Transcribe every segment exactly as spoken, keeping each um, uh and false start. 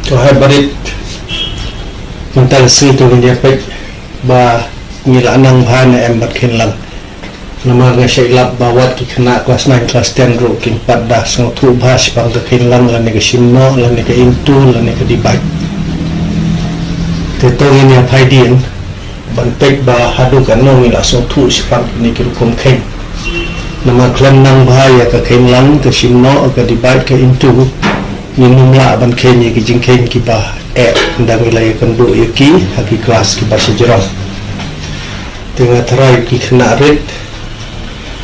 To, haba rit mynta ka sngi to ngin ïa peit ba ngi la nang bha ne em bad kynlang. Namar nga shait lap ba wat ki khynnah klas nine, klas ten ruh kim pat da sngewthuh bha shaphang ka kynlang lane ka shim noh lane ka into lane ka divide. Te to ngin ïa phai dien ban peit ba haduh katno ngi la sngewthuh shaphang kine ki rukom kheiñ. Namar khlem nang bha ïa ka kynlang, ka shim noh, ka divide, ka into, ngin ym lah ban kheiñ ïa ki jingkheiñ kiba eh ynda ngi la ïakynduh ïa ki ha ki klas kiba shajrong. Te nga tharai ki khynnah rit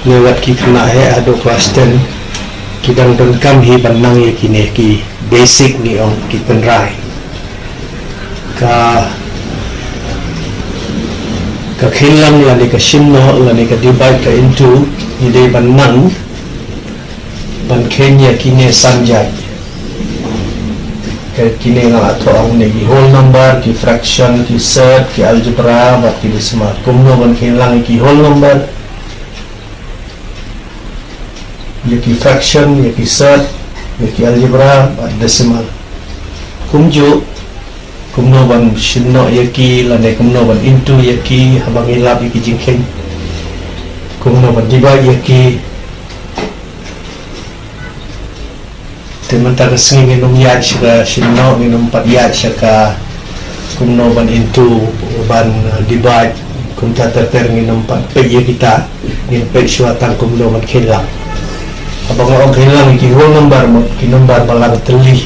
ne wat ki khynnah heh haduh klas ten ki dang donkam hi ban nang ïa kine ki basic, ngi ong, ki pynrai. Ka, ka kynlang lane ka shim noh lane ka divide, ka into, ngi dei ban nang ban kheiñ ïa kine san jait. Ka kine nga la thoh hangne, ki whole number, ki fraction, ki surd, ki algebra bad ki decimal. Kumno ban kynlang ïa ki whole number, ïa ki fraction, ïa ki surd, ïa ki algebra bad decimal. Kumjuh kumno ban shim noh ïa ki lane kumno ban into ïa ki haba ngi lap ïa ki jingkheiñ. Kumno ban divide ïa ki. Te mynta ka sngi ngin ym ïaid sha ka shim noh, ngin ym pat ïaid sha ka kumno ban into, ban, uh, divide. Kumta ter ter ngin ym pat peit ïa kita, ngin peit shuwa tang kumno ban kynlang. Haba nga ong kynlang, ki whole number mut ki number ba lang tylli.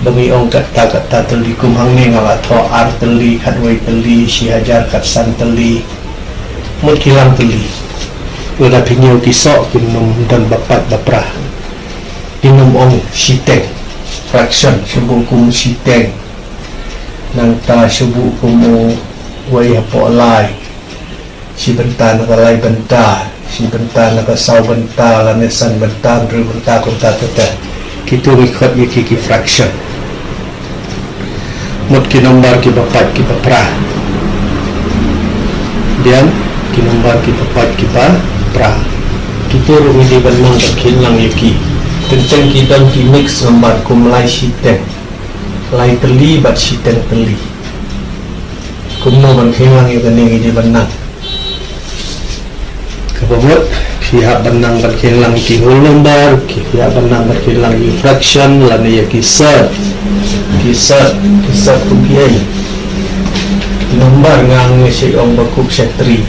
Ba ngi ong katta katta tylli, kum hangne nga la thoh ar tylli, khatwei tylli, shi hajar, khatsan tylli. Mut ki lang tylli. Lada phi ñiew ki soh, kin ym don ba pait ba pra. Kin ym ong shiteng. Fraction, shu buh kum shiteng. Nangta shu buh kum u wei hapoh lai. Shi bynta na ka lai bynta, shi bynta na ka saw bynta, lane san bynta, hynriew bynta, kumta ter ter. Kito ngi khot ïa ki, ki fraction. Mut ki number kiba pait kiba pra. Biang, ki number kiba pait kiba pra. Kito ruh ngi dei ban nang ban kynlang ïa ki. Teng teng ki don ki mix number kum lai shiteng, lai tylli bad shiteng tylli. Kumno ban kynlang ïa kane ngi dei ban nang. Kaba mut, phi hap ban nang ban kynlang ïa ki whole number, ki, phi hap ban nang ban kynlang ïa ki fraction, lane ïa ki surd. Ki surd, ki surd kum kiei. Number nga ngi shait ong ba kup sha three.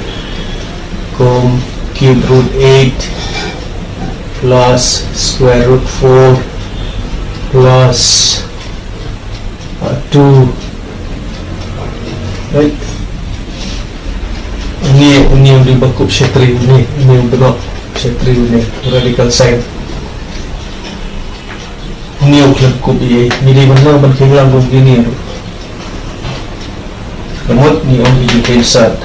Kum cube root eight plus square root four plus Uh, two. Right. Une, une u dei ba kup sha three une, une u dei ba kup sha three une, radical sign. Une u khlem kup ei ei, ngi dei ban nang ban kynlang kum kine ruh. Ka mut ngi ong ki jingkheiñ surd.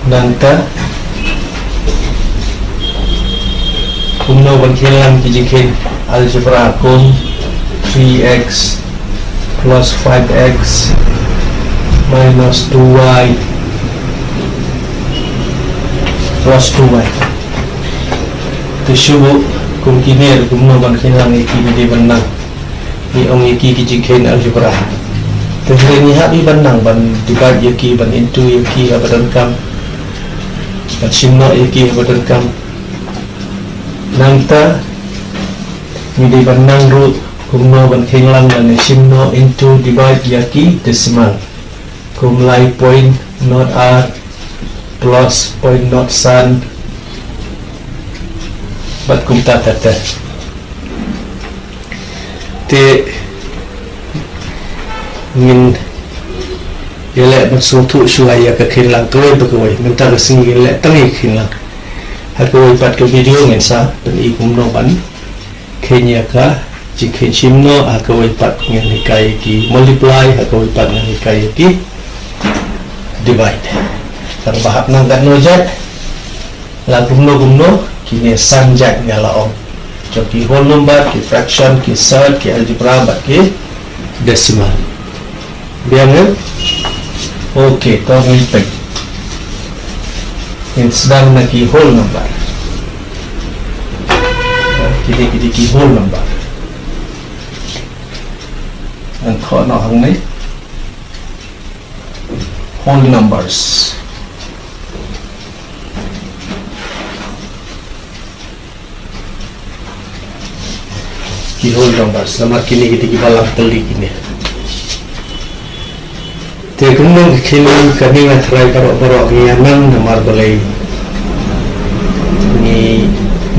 Nangta kumno ban kynlang ki jingkheiñ algebra kum three x plus five x minus two y plus two y. Te shu buh kum kine ruh kumno ban kynlang ïa ki, ngi dei ban nang. Ngi ong ïa ki ki jingkheiñ algebra. Te hynrei ngi hap hi ban nang ban divide ïa ki, ban into ïa ki haba donkam, ban shim noh ïa ki haba donkam. Nangta ngi dei ban nang ruh kumno ban kynlang lane shim noh, into, divide ïa ki decimal. Kum lai point not ar plus point not san bad kumta ter ter. Te ngin ïaleh ban sngewthuh shuwa ïa ka kynlang kawei pa kawei. Mynta ka sngi ngin leh tang ïa ka kynlang. Ha kawei pat ka video ngin sa pyni kumno ban kheiñ ïa ka jingkheiñ shim noh, ha kawei pat ngin hikai ïa ki multiply, ha kawei pat ngin hikai ïa ki divide. Tang ba hap nang katno jait. La kumno kumno, kine san jait nga la ong. Jong ki whole number, ki fraction, ki surd, ki algebra bad ki decimal. Biang eh? Ok, to ngin peit. Ngin sdang na ki whole number. Kine, kine ki whole number. Ngan thoh noh hangne. Whole numbers. Ki whole numbers, namar kine ki dei kiba lam tylli kine. Te kumno ki kheiñ kane nga tharai baroh baroh ngi ïa nang namar balei ngi,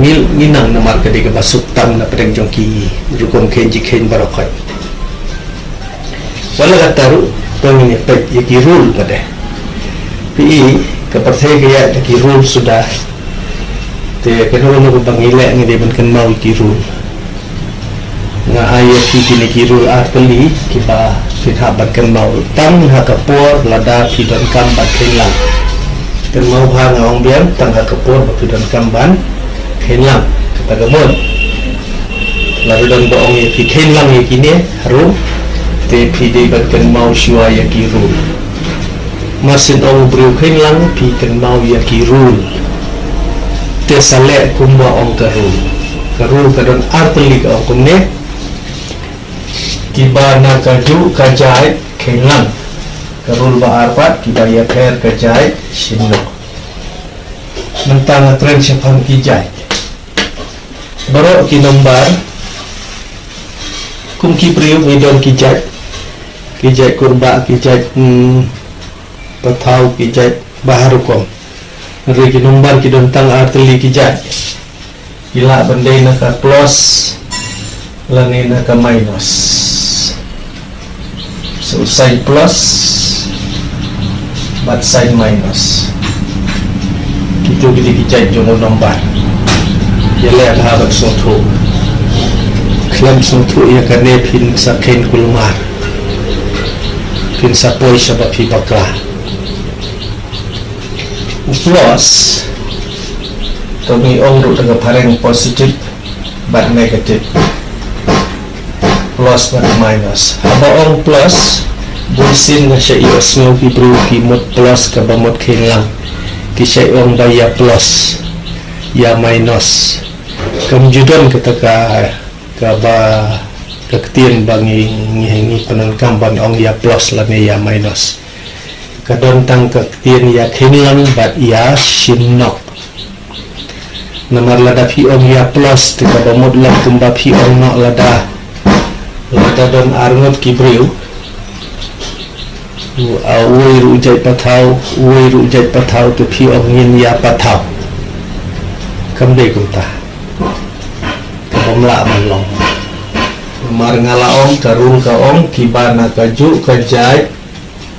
ngi, ngi nang namar ka dei kaba suk tam na pdeng jong ki rukom kheiñ jingkheiñ baroh khoit. Wat la katta ruh, to ngin ïa peit ïa ki rule pat de. Phi i, ka pyrthei ka ïaid da ki rule suda. Te kano kano kaba ngi leh ngi dei ban kynmaw ïa ki rule. Nga ai ïa phi kine ki rule ar tylli kiba phin hap ban kynmaw tang ha ka por lada phi donkam ban kheiñ lang. Kynmaw bha, nga ong biang, tang ha ka por ba phi donkam ban kheiñ lang. Kata ka mut, lada don ba ong ïa phi kheiñ lang ïa kine harum, te phi dei ban kynmaw shuwa ïa ki rule. Mar shen ong u briew kheiñ lang, phi kynmaw ïa ki rule. Te sa leh kumba ong ka rule. Ka rule ka don ar tylli, ka ong kumne. Kiba na kajuh ka jait kheiñ lang. Ka rule ba ar pat, kiba ïapher ka jait shim noh. Mynta nga kren shaphang ki jait. Baroh ki nombar, kum ki briew ngi don ki jait. Ki jait kurbah, ki jait, hmm, pathaw, ki jait baroh rukom. Hynrei ki nombar ki don tang ar tylli ki jait. Ki lah ban dei na ka plus lane na ka minus. So sign plus bad sign minus. Kito ki dei ki jait jong u nombar. Ïaleh bha ban sngewthuh. Khlem sngewthuh ïa kane phin sa kheiñ kulmar. Phin sa poi shaba phi bakla. U plus, to ngi ong ruh da ka phareng positive bad negative. Plus bad minus. Haba ong plus, bun sien nga shah ïohsngew ki briew ki mut plus kaba mut kheiñ lang. Ki shah ong ba ïa plus, ïa minus. Kam ju don kata ka, kaba, ka ktien ba ngi, ngi, ngi pyndonkam ban ong ïa plus lane ïa minus. Ka don tang ka ktien ïa kheiñ lang bad ïa shim noh. Namar lada phi ong ïa plus te kaba mut long kumba phi ong noh lada, lada don ar ngut ki briew. U, a, uwei ruh u jait pathaw, uwei ruh u jait pathaw te phi ong ngin ïa pathaw. Kam dei kumta. Kaba ym lah ban long. Namar nga la ong, ka rule ka ong, kiba na kajuh ka jait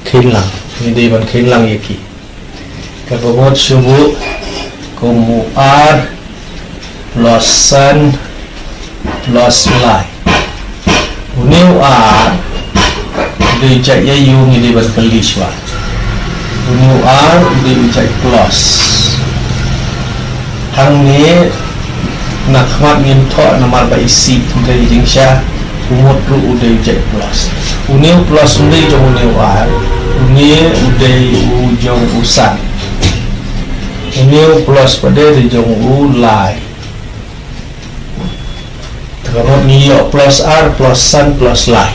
kheiñ lang. Ngi dei ban kheiñ lang ïa ki. Kaba mut shu buh kum u ar plus san plus lai. Une u ar u dei u jait ïa u, ngi dei ban kylli shuwa. Une u ar u dei u jait plus. Hangne na khmat ngim thoh namar ba isih, hynrei jingshisha u mut ruh u dei u jait plus. Une u plus um dei jong une u ar, une u dei u jong u san. Une u plus pat de dei jong u lai. Te ka mut ngi ïoh plus ar, plus san, plus lai.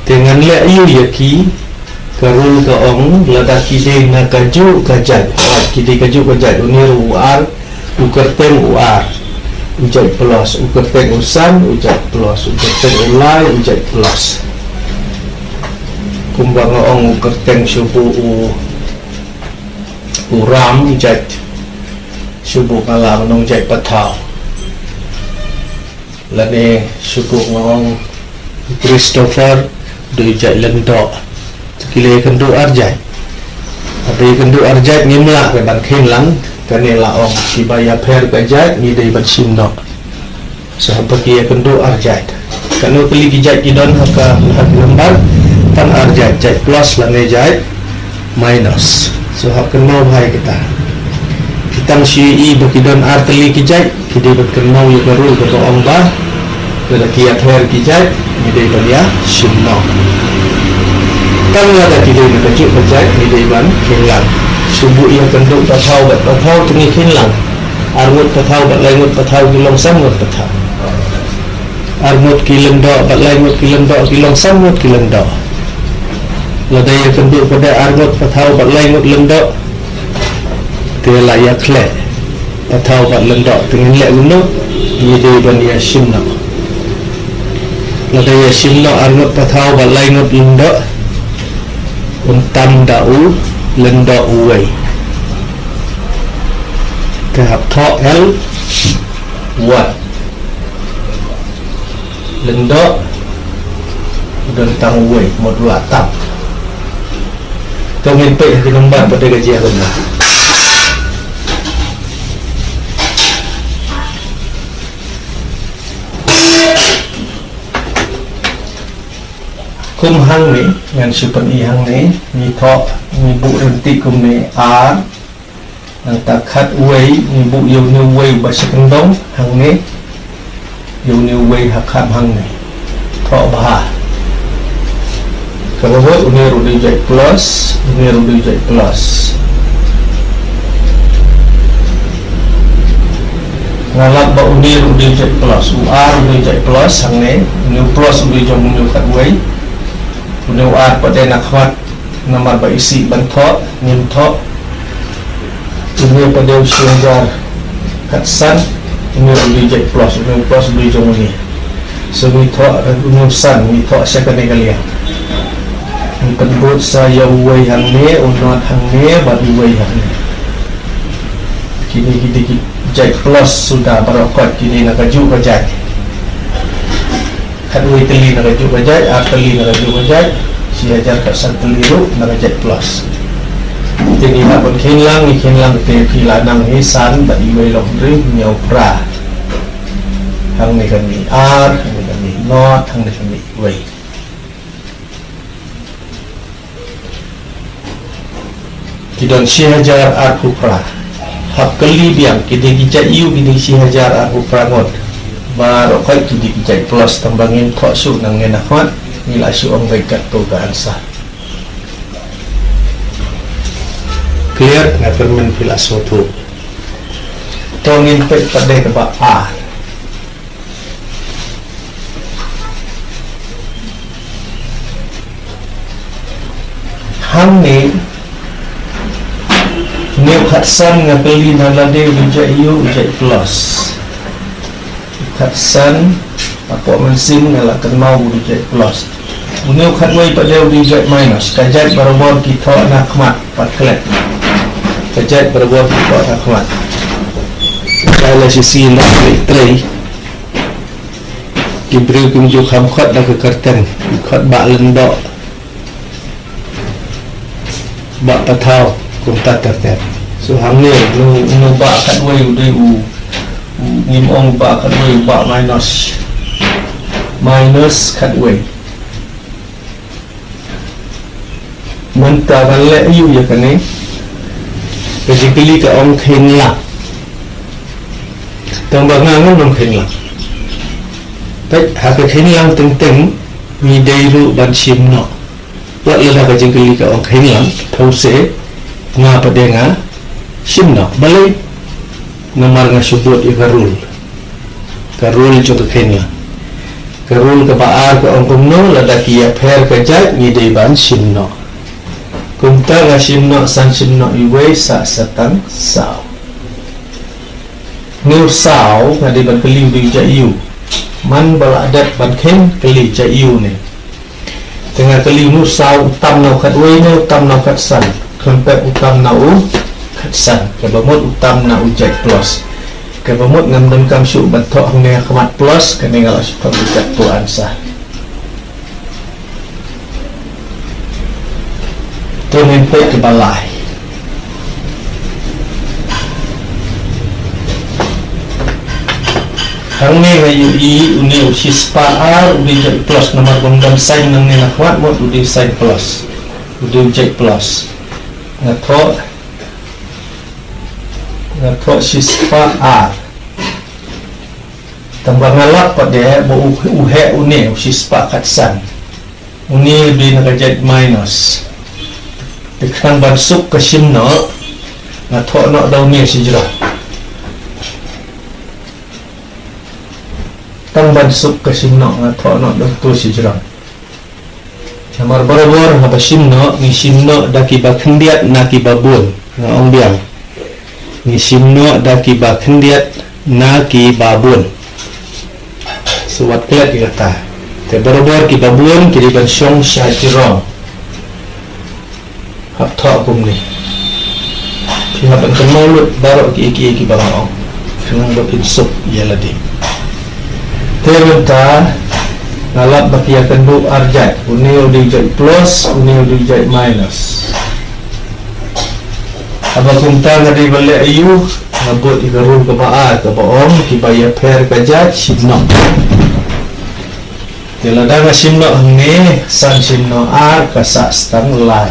Te ngan leh aïu ïa ki, ka rule ka ong, lada ki dei na kajuh ka jait. Ki dei kajuh ka jait, une ruh u ar, u kyrteng u ar, u jait plus, u kyrteng u san, u jait plus, u kyrteng u lai, u jait plus. Kumba nga ong u kyrteng shu buh u, u ram, u jait. Shu buh nga la ban ong jait pathaw. Lane shu buh nga ong Christopher, dei jait lyngdoh. Te ki la ïakynduh ar jait. Haba ïakynduh ar jait ngim lah re ban kheiñ lang, kane la ong kiba ïapher ka jait ngi dei ban shim noh. So haba ki ïakynduh ar jait. Katno tylli ki jait ki don ha ka, ha ka nombar, tang ar jait, jait plus lane jait minus. So hap kynmaw bha ïa kita. Ki tang shu ïohi ba ki don ar tylli ki jait, ki dei ban kynmaw ïa ka rule kaba ong ba lada ki ïapher ki jait, ngi dei ban ïa shim noh. Tang lada ki dei na kajuh ka jait, ngi dei ban kheiñ lang. Shu buh ïakynduh pathaw bad pathaw te ngi kheiñ lang. Ar ngut pathaw bad lai ngut pathaw ki long san ngut pathaw. Ar ngut ki lyngdoh bad lai ngut ki lyngdoh ki long san ngut ki lyngdoh. Lada ïa kynduh pat de ar ngut pathaw bad lai ngut lyngdoh, te la ïa khleh pathaw bad lyngdoh, te ngin leh kumno? Ngi dei ban ïa shim noh. Lada ïa shim noh ar ngut pathaw bad lai ngut lyngdoh, un tam da u lyngdoh uwei. Te hap thoh L wat. Lyngdoh, don tang uwei, mut u la tam. To ngin peit ha ki number pat de ka jia kumno. Kum hangne, ngan shu pyni hangne, ngi thoh, ngi buh ryntih kumne, ar, nangta khat uwei, ngi buh ïa une uwei uba sha kyndong, hangne, ïa une uwei ha kham hangne. Thoh bha. Kaba mut une ruh u dei jait plus, une ruh u dei jait plus. Nga lap ba une ruh u dei jait plus, u ar u dei jait plus, hangne, une u plus u dei jong une u khat uwei. Une u ar pat de na khmat. Namar ba isih ban thoh, ngim thoh. Une pat de u shi hajar khatsan, une u dei jait plus, une u plus u dei jong une. So ngi thoh, une u san, ngi thoh sha kane ka liang. Ngi pynbud sa ïa uwei hangne, u not hangne, bad uwei hangne. Kine ki dei ki jait plus suda baroh kot, kine na kajuh ka jait. Khat uwei tylli na kajuh ka jait, ar tylli na kajuh ka jait, shi hajar khatsan tylli ruh na ka jait plus. Te ngi hap ban kheiñ lang, ngi kheiñ lang te phi la nang hi san bad uwei long hynriew, hynñiew phra. Hangne ka mih ar, hangne ka mih not, hangne ka mih uwei. Ki don shi hajar arphew phra. Hap kylli biang, ki dei ki jait ïew, ki dei shi hajar arphew phra ngut. Baroh khoit ki dei ki jait plus, tang ba ngin thoh shuh nangne na khmat, ngi la shu ong beit katto ka answer. Clear? Nga kyrmen phi la sngewthuh. To ngin peit pat de kaba ar. Hangne, une u khatsan nga kylli na lade u dei jait ïew, u jait plus. U khatsan, hapoh mynsiem nga la kynmaw u dei jait plus. Une u khatwei pat de u dei jait minus. Ka jait barabor ki thoh na khmat, pat klet. Ka jait barabor ki thoh na khmat. Ka la shisien da trei. Ki briew kim ju kham khot da ka kyrteng, ki khot Bah Lyngdoh, Bah Pathaw, kumta ter ter. So hangne, no, no Bah khatwei u dei u, u ngim ong Bah khatwei, u Bah minus. Minus khatwei. Mynta ban leh aïu ïa kane? Ka jingkylli ka ong kheiñ lang. Tang ba nga ngam kheiñ lang. Peit ha ka kheiñ lang teng teng ngi dei ruh ban shim noh. Wat lada ka jingkylli ka ong kheiñ lang, thaw se nga pat de nga shim noh. Balei? Namar nga shu bud ïa ka rule. Ka rule jong ka kheiñ lang. Ka rule kaba ar ka ong kumno, lada ki ïapher ka jait ngi dei ban shim noh. Kumta nga shim noh, san shim noh iwei, sah sa tang saw. Une u saw nga dei ban kylli u dei jait ïew. Man ba la dep ban kheiñ kylli jait ïew ne. Te nga kylli une u saw u tam na u khatwei ne u tam na u khatsan. Khlem pep u tam na u khatsan. Kaba mut u tam na u jait plus. Kaba mut ngam donkam shuh ban thoh hangne ha khmat plus, kane nga la shu thoh u jait plus answer. To ngin peit kaba lai. Hangne nga ïohi une u shispah ar u dei jait plus namar ba ym don sign nangne na khmat mut u dei sign plus. U dei jait plus. Nga thoh, nga thoh shispah ar. Tang ba nga lap pat de ba u, u heh une u shispah khatsan. Une u dei na ka jait minus. Te khnang ban suk ka shim noh, nga thoh noh da une shijrong. Tang ban suk ka shim noh nga thoh noh da uto shi jrong. Namar barabor haba shim noh, ngi shim noh da kiba khyndiat na kiba bun. Nga ong biang. Ngi shim noh da kiba khyndiat na kiba bun. Sa wat klet ïa kata. Te barabor kiba bun ki dei ban shong sha jrong. Hap thoh kumne. Phi hap ban kynmaw lut baroh kiei kiei kiba nga ong. Khnang ba phin suk ïa lade. Te mynta nga lap ba ki ïakynduh ar jait. Une u dei jait plus, une u dei jait minus. Haba kumta nga dei ban leh aïu, nga bud ïa ka rule kaba ar kaba ong kiba ïapher ka jait shim noh. Te lada nga shim noh hangne, san shim noh ar, ka sah stang lai.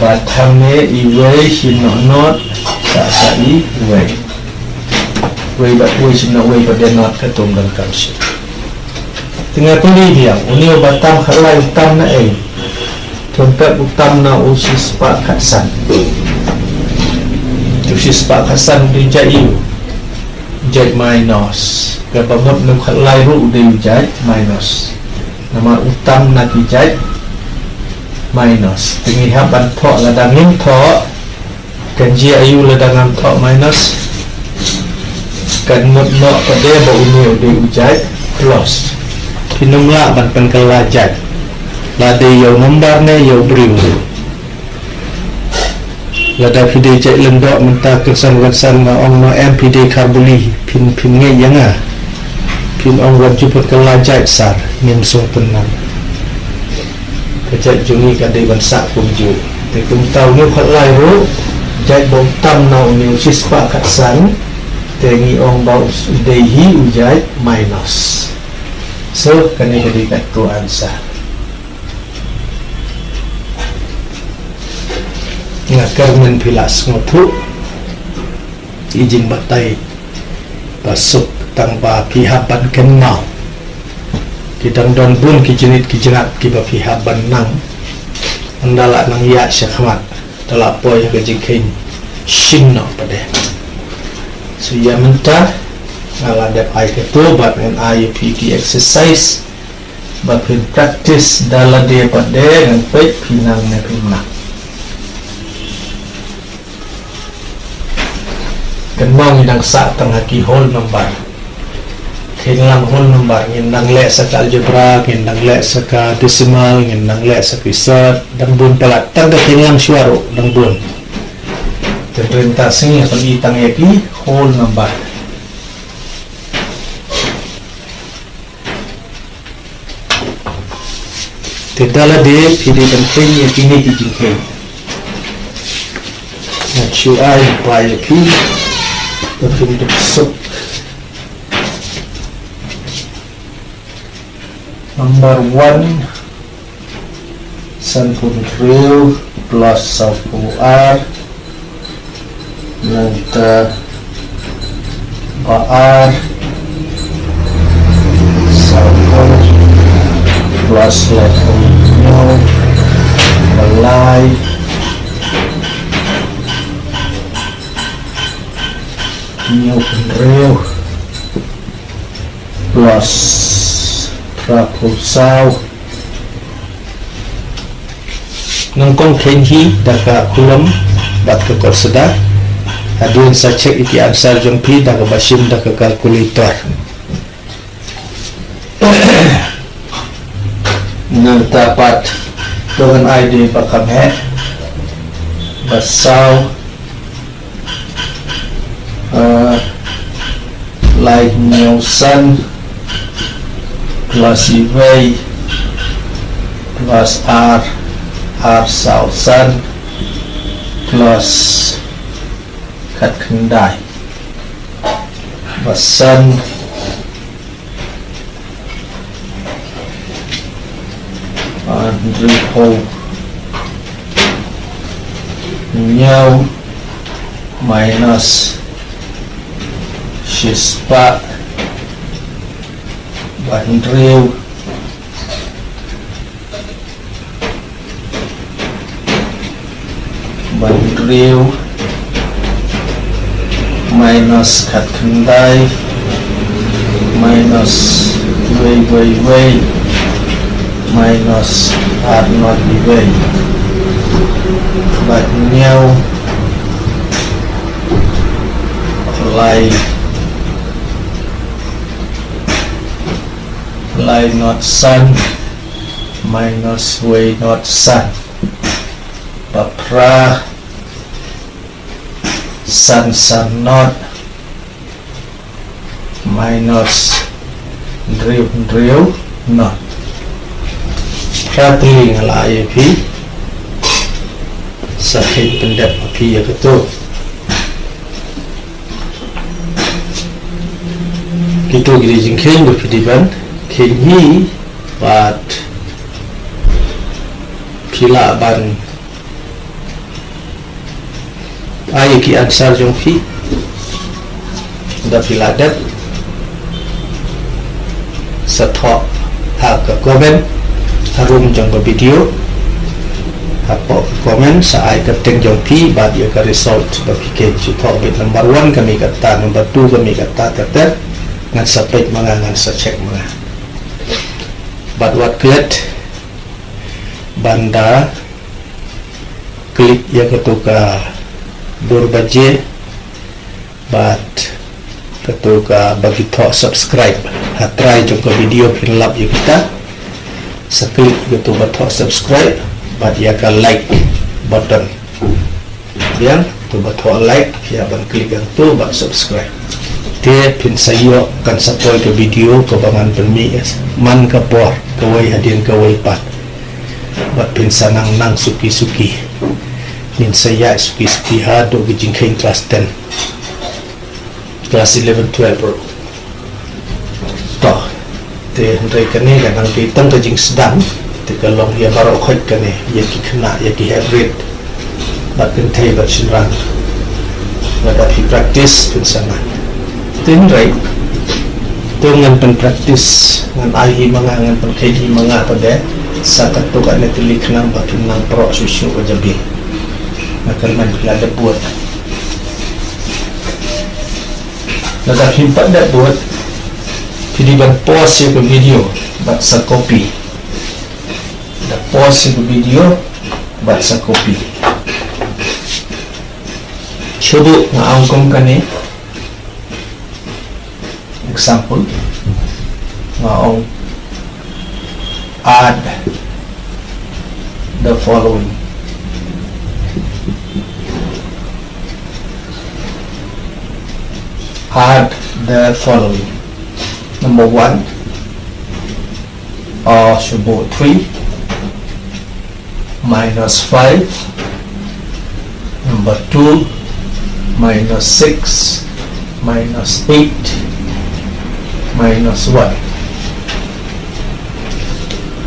Bad hangne iwei shim noh not, sah sa iwei. Wei bad wei shim noh wei bad de not ka tum donkam shim. Te nga kylli biang, une uba tam khatlai u tam na ei? Te pep u tam na u shispah khatsan. Te u shispah khatsan u dei jait aïu? Jait minus. Kaba mut na u khatlai ruh u dei u jait minus. Namar u tam na ki jait minus. Te ngi hap ban thoh, lada ngim thoh, kan jia aïu lada ngam thoh minus? Kan mut noh pat de ba une u dei u jait plus. Phin ym lah ban pynkylla jait, la dei ïa u nombar ne ïa u briew. Lada phi dei jait lyngdoh mynta kynsan kynsan nga ong, ma em phi dei Kharbuli, phin, phin ngeit ïa nga? Phin ong, wat ju pynkylla jait sir, ngim sngewthuh pynban. Ka jait jong ngi ka dei ban sah kumjuh. Te kumta une u khatlai ruh, jait ba u tam na une u shispah khatsan, te ngi ong ba u dei hi u jait minus. So kane ka dei katto answer. Nga kyrmen phi la sngewthuh i jingbatai ba suk, tang ba phi hap ban kynmaw. Ki dang don bun ki jingit ki jingïap kiba phi hap ban nang. Ynda la nang ïa shakhmat, da la poi ha ka jingkheiñ shim noh pat de. So ïa mynta nga la dep ai katto bad ngan ai ïa phi ki exercise ba phin practice da lade pat de, ngan peit phi nang ne phim nang. Kynmaw ngi dang sah tang ha ki whole number. Kheiñ lang whole number, ngin dang leh sa ka algebra, ngin dang leh sa ka decimal, ngin dang leh sa ki sot, dang bun palat, tang ka kheiñ lang shuwa ruh dang bun. Te mynta sngi ngi pyni tang ïa ki whole number. Te da lade phi dei ban peit ïa kine ki jingkheiñ. Ngan shu ai ba ïa phi ba phin dup suk. Number one, sanphew hynriew plus sawphew ar. Nangta ba ar, sawphew plus laiphew hynñiew, ba lai, hynñiew hynriew plus phraphew saw. Nyngkong kheiñ hi da ka kulom bad ka kot sda. Hadien sa check ïa ki answer jong phi da kaba shim da ka calculator. Nangta pat to ngan ai dei ba kham heh, ba saw. Ah, lai hynñiew san plus iwei plus ar, ar saw san plus khatkhyndai, ba san. Hynriewphew hynñiew minus shispah ba hynriew ba hynriew minus khatkhyndai Minus wei wei wei minus ar not wei wei. Bad hynñiew lai, lai not san minus wei not san. Bad phra san san not minus hynriew hynriew not. Phra tylli nga la ai ïa phi. Sa kheiñ pyndep ïa phi ïa kato. Kito ki dei jingkheiñ ba phi dei ban kheiñ hi bad phi lah ban ai ki answer jong phi. Da phi la dep sa thoh ha ka comment harum jong ka video. Hapoh ka comment sa ai ka kyrteng jong phi bad ïa ka result ba phi kheiñ. Shu thoh beit number one ka mih katta, number two ka mih katta, ter ter. Ngan sa peit ma nga, ngan sa check ma nga. Bad wat klet ban da click ïa kato ka dur baje bad kato kaba ki thoh subscribe. Ha trai jong ka video phin lap ïa kita. Sa click ïa kato ba thoh subscribe bad ïa ka like button. Biang to ba thoh like, ïa ban click ïa kato bad subscribe. Te phin sa ïoh kan sa poi ka video kaba ngan pynmih man ka por kawei hadien kawei pat. Bad phin sa nang nang suki suki. Ngin sa ïaid suki suki haduh ka jingkheiñ class ten, class eleven, twelve ruh. To, te hynrei kane ka nang dei tang ka jingsdang, te ka long ïa baroh khoit kane, ïa ki khynnah, ïa ki heh rit. Bad kynthei bad shynrang. Lada phi practice phin sa nang. Te hynrei to ngan pyn practice, ngan ai hi ma nga, ngan pynkheiñ hi ma nga pat de. Sa katto katne tylli khnang ba phin nang proh shuh shuh ka jabieng. Nga kyrmen phi la dep bud. Lada phim pat dep bud, phi dei ban pause ïa ka video bad sa copy. Da pause ïa ka video bad sa copy. Shu buh nga ong kum kane. Example, nga ong add the following. Add the following. Number one, uh, shu buh three minus five. Number two, minus six, minus eight, minus one.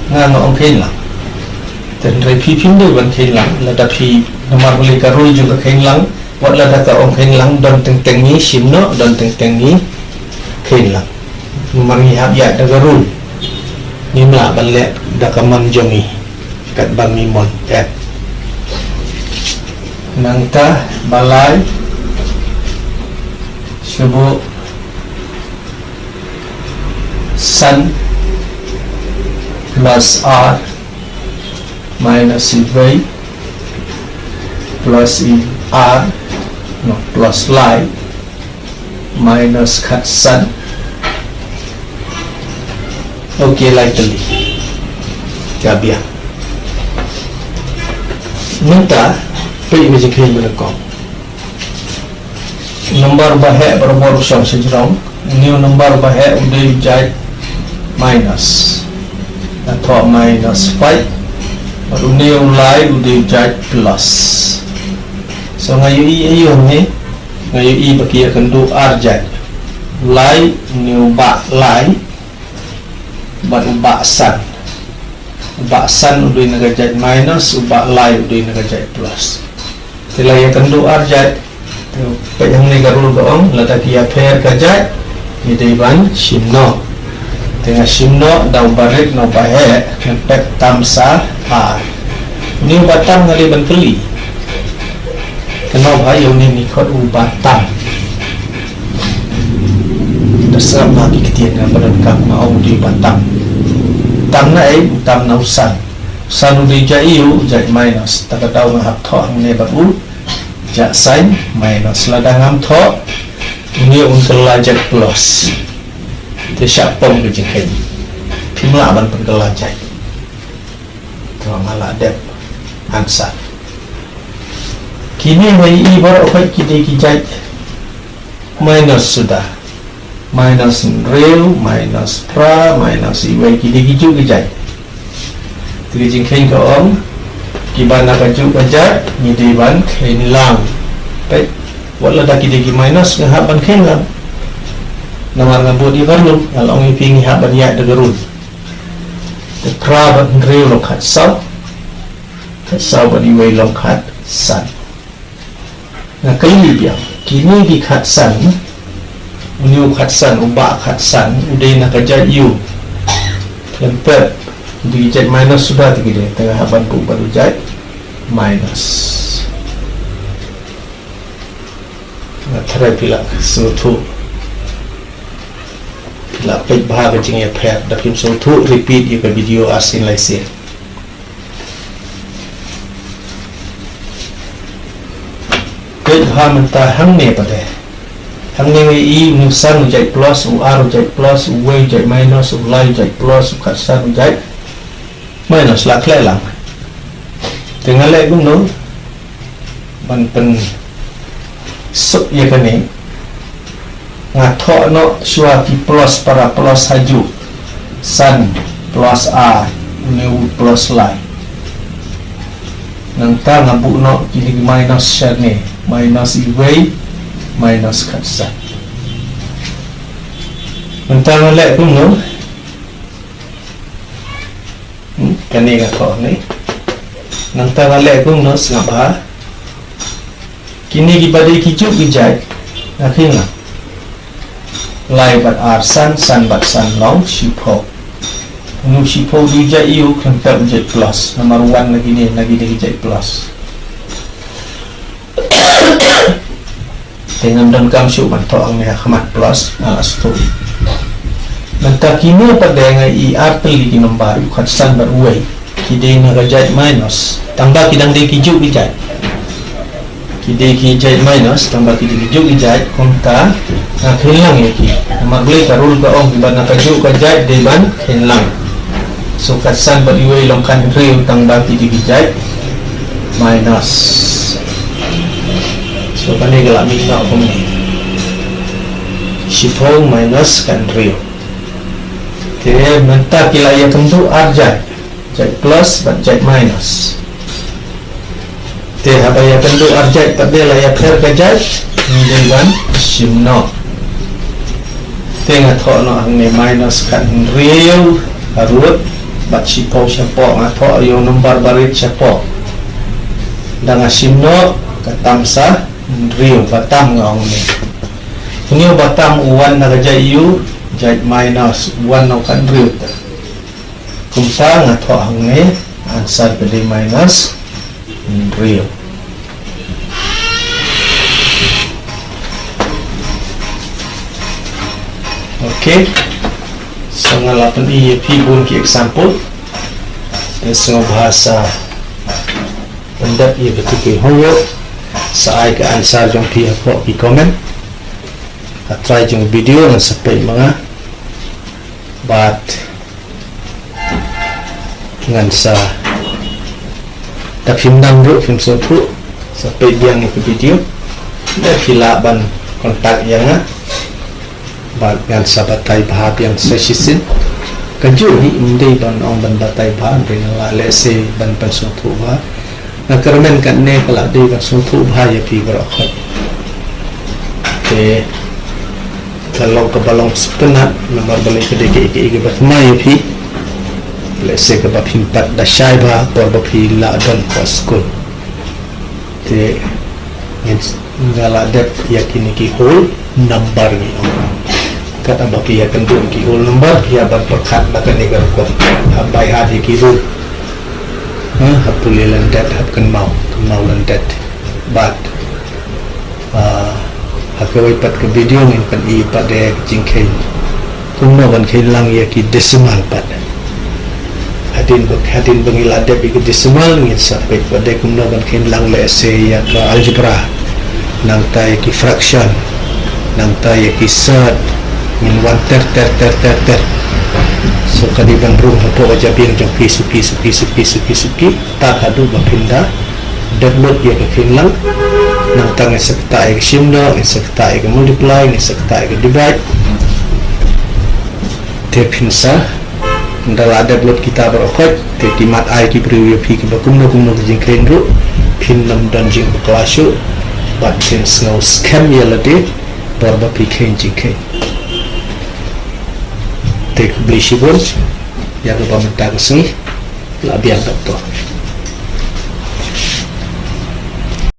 Nga nga ong kheiñ lang. Te hynrei phi phim dei ban kheiñ lang, lada phi namar balei ka rule jong ka kheiñ lang, wat lada ka ong kheiñ lang, don teng teng ngi shim noh, don teng teng ngi kheiñ lang. Namar ngi hap ïaid da ka rule. Ngim lah ban leh da ka mon jong ngi. Katba ngi mon, eh. Nangta ba lai, shu buh san plus ar minus i wei plus i ar, no, plus lai minus khatsan. Okay, lai tylli. Ka biang. Mynta peit me jingkheiñ ba nyngkong. Number ba heh barabor u shong shajrong. Une u number ba heh u dei u jait minus. Nga thoh minus five. Bad une u lai u dei u jait plus. So nga ïohi aïu hangne? Nga ïohi ba ki ïakynduh ar jait. U lai, une u bah lai bad u bah san. U bah san u dei na ka jait minus, u bah lai u dei na ka jait plus. Te la ïakynduh ar jait. Te peit hangne ka rule ka ong, lada ki ïapher ka jait, ngi dei ban shim noh. Te nga shim noh da u barit na u baheh, ngan pep tam sa ar. Une u bah tam nga dei ban kylli. Kynmaw bha, ïa une ngi khot u bah tam. Sngap ma ki ktien nga ba donkam, nga ong u dei ba tam. Tam na ei? U tam na u san. San u dei jait ïew, jait minus. Ta ka daw nga hap thoh hangne bad u jait sign minus. Lada ngam thoh, une un kylla jait plus. Te shah pom ka jingkheiñ. Phim lah ban pynkylla jait. To nga la dep answer. Kine nga ïohi baroh khoit ki dei ki jait minus suda. Minus hynriew, minus phra, minus iwei, ki dei kijuh ki jait. Te ka jingkheiñ ka ong, kiba na kajuh ka jait ngi dei ban kheiñ lang. Peit, wat lada ki dei ki minus nga hap ban kheiñ lang. Namar nga bud ïa ka rule, nga la ong ïa phi ngi hap ban ïaid da ka rule. Te phra bad hynriew long khatsaw. Khatsaw bad iwei long khatsan. Nga kylli biang, kine ki khatsan, une u khatsan, u bah khatsan u dei na ka jait ïew? Khlem pep, u dei ki jait minus suda te ki dei, te nga hap ban buh bad u jait minus. Nga tharai phi la sngewthuh. Phi la peit bha ka jingïapher, da phim sngewthuh repeat ïa ka video arsien laisien. Peit bha mynta hangne pat de. Hangne ngi ïohi une u san u jait plus, u ar u jait plus, u wei u jait minus, u lai u jait plus, u khatsan u jait minus, la khleh lang. Te nga leh kumno ban pynsuk ïa kane? Nga thoh noh shuwa ki plus para plus hajuh. San plus ar, une u plus lai. Nangta nga buh noh kine ki minus shane, minus iwei, minus khatsan. Nangta nga leh kumno? Hmm, kane nga thoh ne. Nangta nga leh kumno, sngap bha. Kine kiba dei kijuh ki jait, nga kheiñ lang. Lai bad ar san, san bad san long shiphew. Une u shiphew u dei jait ïew, khlem pep u jait plus. Namar one na kine, na kine ki jait plus. Te ngam donkam shuh ban thoh hangne ha khmat plus, nga la sngewthuh. Mynta kine pat de nga ïohi ar tylli ki nombar, u khatsan bad uwei. Ki dei na ka jait minus. Tangba ki dang dei kijuh ki jait. Ki dei ki jait minus, tangba ki dei kijuh ki jait, kumta nga kheiñ lang ïa ki. Namar balei? Ka rule ka ong kiba na kajuh ka jait dei ban kheiñ lang. So khatsan bad iwei long khathynriew tangba ki dei ki jait minus. So kane ka la mih noh kumne. Shiphew minus khathynriew. Te mynta ki la ïakynduh ar jait. Jait plus bad jait minus. Te haba ïakynduh ar jait pat de la ïapher ka jait, ngi dei ban shim noh. Te nga thoh noh hangne minus khathynriew harud bad shiphew shapoh, nga thoh ïa u nombar barit shapoh. Da nga shim noh ka tam sa hynriew, ba tam nga ong ne. Une u ba tam u wan na ka jait ïew, jait minus, u wan na u khathynriew te. Kumta nga thoh hangne, answer ka dei minus hynriew. Okay. So nga la pyni ïa phi bun ki example. Te sngewbha sa pyndep ïa kito ki homework. Sa ai ka answer jong phi hapoh ki comment. Ha trai jong video ngan sa peit ma nga. Bad ngan sa, da phim dang ruh phim sngewthuh, sa peit biang ïa ka video. Da phi lah ban contact ïa nga. Bad ngan sa batai bha biang sa shisien. Kajuh hi ym dei ban ong ban batai bha, hynrei nga lah lehse ban pynsngewthuh bha. Nga kyrmen katne ka la dei ban sngewthuh bha ïa phi baroh khoit. Te ka long kaba long sngewtynnat namar balei ka dei kaei kaei kaba thymmai ïa phi. Lehse kaba phim pat da shai bha por ba phi la don ha skul. Te ngin, nga la dep ïa kine ki whole number ngi ong. Katba phi ïakynduh ki whole number phi hap ban pyrkhat na kane ka rukom. Hap by heart ïa ki rule. Ha, hap pule lyndet, hap kynmaw, kynmaw lyndet. Bad, ah, hap Kawei pat ka video ngin pyni pat de ka jingkheiñ kumno ban kheiñ lang ïa ki decimal pat. Hadien ba, hadien ba ngi la dep ïa ki decimal, ngin sa peit pat de kumno ban kheiñ lang lehse ïa ka algebra, nangta ïa ki fraction, nangta ïa ki surd. Ngin wan ter ter ter ter ter. So ka dei ban rung hapoh ka jabieng jong phi suki suki suki suki suki. Tad haduh ba phin da dep lut ïa ka kheiñ lang. Nangta ngin sa ktah ïa ka shim noh, ngin sa ktah ïa ka multiply, ngin sa ktah ïa ka divide. Te phin sa, ynda la dep lut kita baroh khoit, te ki mat ai ki briew ïa phi kiba kumno kumno ka jingkheiñ ruh, phin ym don jingbakla shuh. Bad phin sngew skhem ïa lade por ba phi kheiñ jingkheiñ. Te khublei shibun ïa kaba mynta ka sngi. La biang, Doctor.